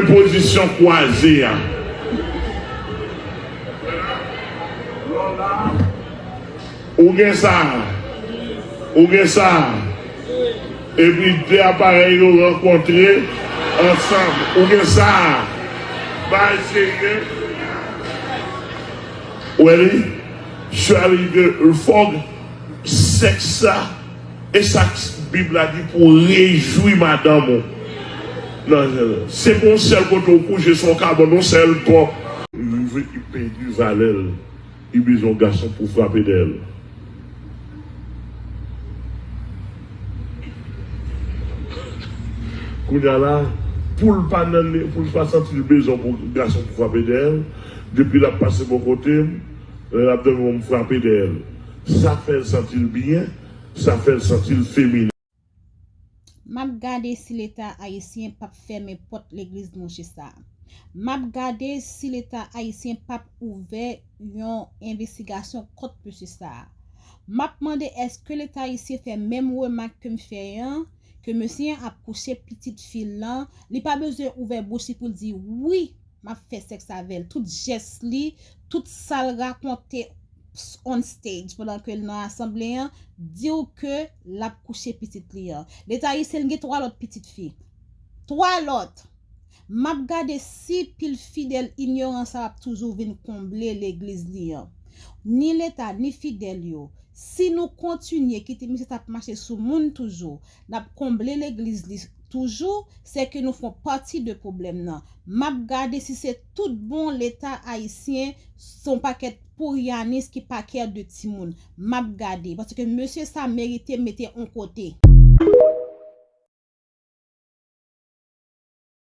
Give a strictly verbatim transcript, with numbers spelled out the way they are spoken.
Pozisyon kwaze a. Ou gen sa. Ou gen sa. Epi de aparèy yo rankontre ansanm. Ou gen sa. Bagay serye. Ou wè li? Charlie de Fog, sèks sa, e sa Bib la di pou rejwi madanm ou. Non, se pa yon sèl kote ou kouche, se yon kabann, yon sèl pòt. Li vle ki pèdi valè l. Li bezwen yon gason pou frape dèyè l. Kounye a la, pou l pa nan, pou l pa santi l bezwen pou gason pou frape dèyè l, depi l ap pase bò kote m, lè l ap dòmi, m frape dèyè l. Sa fè l santi l byen, sa fè l santi l feminen. M ap gade si Leta ayisyen p ap fèmen pòt legliz mouche sa a. M ap gade si Leta ayisyen p ap ouvè yon envestigasyon kont mesye sa a. M ap mande èske Leta ayisyen fè menm remak ke m fè an, ke mesye an ap kouche pitit fi l lan, li pa bezwen ouvè bouch li pou l di wi, m ap fè sèks avè l. Tout jès li, tout sa l rakonte on stage pandan ke l nan asanble an, di w ke l ap kouche pitit li an. Leta ayisyen l gen twa lòt pitit fi. Twa lòt! M ap gade si pil fidèl inyoran sa ap toujou vin konble legliz li an. Ni Leta, ni fidèl yo. Si nou kontinye kite misye t ap mache sou moun toujou, n ap konble legliz li toujou, se ke nou fè pati de pwoblèm nan. M ap gade si se tout bon Leta ayisyen se yon pakèt pouryanis ki pa kè de timoun. M ap gade, paske mesye sa merite mete on kote.